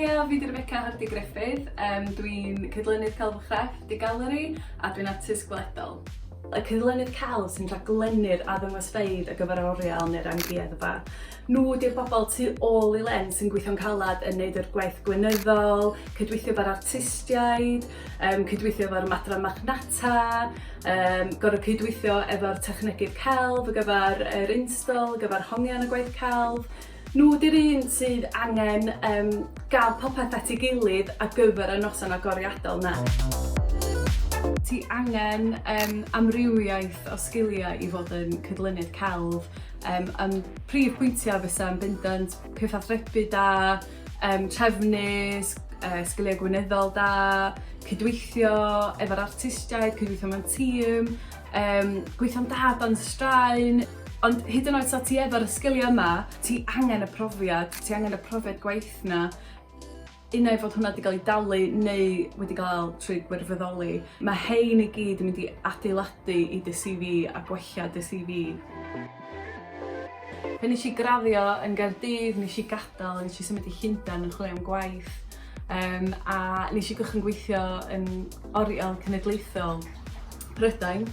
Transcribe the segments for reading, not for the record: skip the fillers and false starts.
Haia, fi 'di Rebecca Hardy Griffith, yym dwi'n cydlynydd Celf a Chrefft i Galeri a dwi'n artist gweledol. Y cydlynydd celf sy'n rhaglennu'r arddangosfeydd ar gyfer yr oriel neu'r amgueddfa. Nhw 'di'r bobl tu ôl i lens sy'n gweithio'n calad yn neud yr gwaith gweinyddol, cydweithio efo'r artistiaid, yym cydweithio efo'r adran marchnata, yym gor'o' cydweithio efo'r technegydd celf ar gyfer yr install, ar gyfer hongian y gwaith celf. Nhw 'di'r un sydd angen yym ga'l popeth at ei gilydd ar gyfer y noson agoriadol 'na. Ti angen yym amrywiaeth o sgilia i fod yn cydlynydd celf yym a'n prif pwyntia' fysa yn bendant cyfathrebu da yym trefnu yy sgilia gweinyddol da, cydweithio efo'r artistiaid, cydweithio mewn tîm, yym gweithio'n da dan straen. Ond hyd yn oed 'sa ti efo'r sgilia yma, ti angen y profiad, ti angen y profiad gwaith 'na, unai fod hwnna 'di ga'l 'i dalu neu wedi ga'l trwy gwirfoddoli. Ma' rhein i gyd yn mynd i adeiladu i dy See Vee a gwella dy See Vee. Pan nesh i graddio yn Gaerdydd nesh i gadal a nesh i symud i Llundan yn chwilio am gwaith yym a nesh i gychwyn gweithio yn Oriel Cenedlaethol Prydain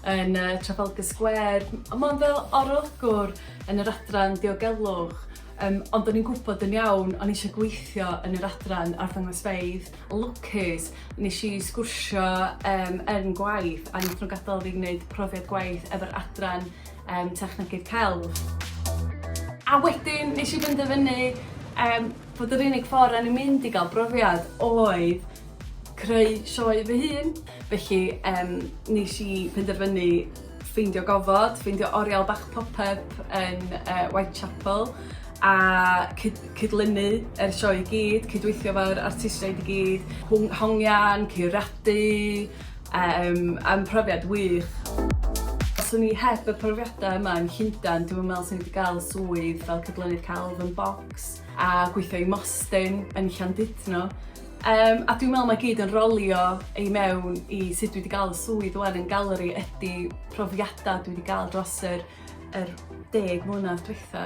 yn yy Trafalgar Square m- mond fel arolygwr yn yr adran diogelwch yym ond o'n i'n gwbod yn iawn o'n i isio gweithio yn yr adran arddangosfeydd. Lwcus nesh i sgwrsio yym yn gwaith a nathon n'w gadal fi gneud profiad gwaith efo'r adran yym technegydd celf. A wedyn nesh i benderfynu yym bod yr unig ffor o'n i'n mynd i ga'l brofiad oedd creu sioe fy hun. Felly yym nesh i penderfynu ffeindio gofod, ffeindio oriel bach pop-up yn yy Whitechapel a cyd- cydlynu yr sioe i gyd, cydweithio efo'r artistiaid i gyd, hwng- hongian, curadu, yym am profiad wych. Os o'n i heb y profiada yma yn Llundan dwi'm yn me'wl swn i 'di ga'l swydd fel cydlynydd celf yn Bocs a gweithio i Mostyn yn Llandudno. Yym a dwi'n me'wl mae gyd yn rolio i mewn i sut dwi 'di ga'l y swydd ŵan yn Galeri ydi profiada dwi 'di ga'l dros yr yr deg mlynadd dwetha.